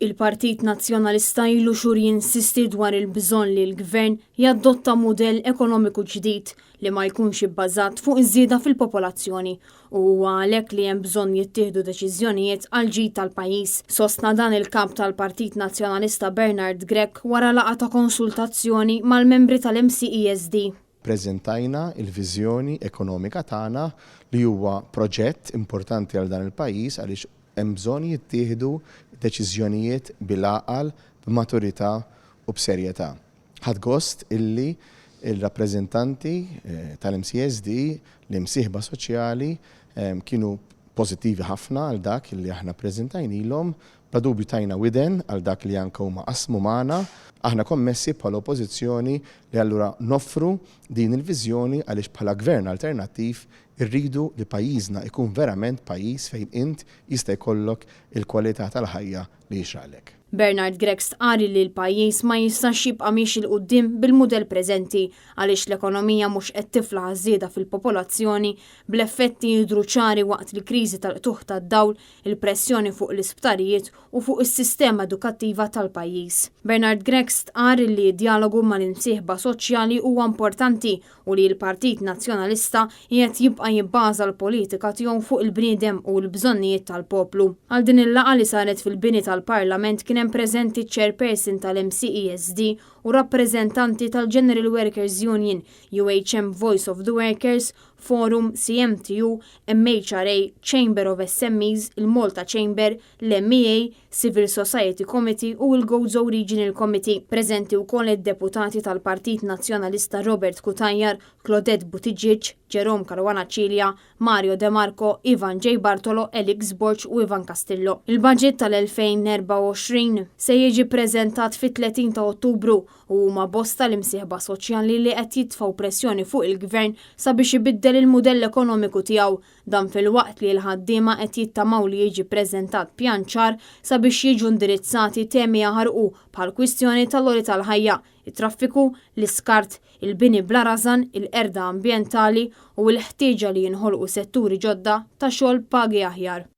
Il-Partit Nazzjonalista ilu xhur jinsisti dwar il-bżonn li l-Gvern jadotta mudell ekonomiku ġdid li ma jkunx ibbażat fuq iż-żieda fil-popolazzjoni u huwa għalhekk li hemm bżonn jittieħdu deċiżjonijiet għall-ġid tal-pajjiż. Sostna dan il-Kap tal-Partit Nazzjonalista Bernard Grech wara laqgħa ta' konsultazzjoni mal-membri tal-MCESD. Ppreżentajna l-viżjoni ekonomika tagħna li huwa proġett importanti għal dan il-pajjiż għaliex hemm bżonn jittieħdu deċiżjonijiet bil-għaqal, b'maturità u b'serjetà. Ħadt gost illi r-rappreżentanti tal-MCSD, l-imsieħba soċjali, kienu pożittivi ħafna għal dak illi aħna ppreżentajnilhom. Bla dubju tajna widen għal dak li anke huma qasmu magħna. Aħna kommessi bħala Oppożizzjoni li allura noffru din il-viżjoni għaliex bħala Gvern alternattiv Irridu li pajjiżna jkun verament pajjiż fejn int jista' jkollok il-kwalità tal-ħajja li jixraqlek. Bernard Grech stqarr li l-pajjiż ma jistax jibqa' miexi 'l quddiem bil-mudell preżenti għaliex l-ekonomija mhux qed tiflaħ għaż-żieda fil-popolazzjoni bl-effetti jidhru ċari waqt l-kriżi tal-qtugħ tad-dawl, il-pressjoni fuq l-isptarijiet u fuq is-sistema edukattiva tal-pajjiż. Bernard Grech stqarr li d-djalogu mal-imsieħba soċjali huwa importanti u li l-Partit Nazzjonalista qiegħed jibqa' jibbaża l-politika tiegħu fuq il-bniedem u l-bżonnijiet tal-poplu. Għal din il-laqgħa li saret fil-bini tal-Parlament kien hemm preżenti ċ-Chairperson tal-MCESD u rappreżentanti tal-General Workers Union, UHM Voice of the Workers, Forum, CMTU, MHRA, Chamber of SMEs, il-Malta Chamber, l-MEA, Civil Society Committee u l-Gozo Regional Committee. Preżenti wkoll id-Deputati tal-Partit Nazzjonalista Robert Cutajar, Claudette Buttigieg, Jerome Caruana Cilia, Mario De Marco, Ivan J. Bartolo, Alex Borg u Ivan Castillo. Il-Budget tal-2024 se jiġi ppreżentat fit-30 ta' Ottubru u huma bosta l-imsieħba soċjali li qed jitfgħu pressjoni fuq il-Gvern sabiex ibiddel il-mudell ekonomiku tiegħu Dan filwaqt li l-ħaddiema qed jittamaw li jiġi ppreżentat pjan ċar sabiex jiġu indirizzati temi jaħarqu bħall-kwistjoni tal-għoli tal-ħajja, it-traffiku, l-iskart, il-bini bla rażan, il-qerda ambjentali u l-ħtieġa li jinħolqu setturi ġodda ta' xogħol b'pagi aħjar.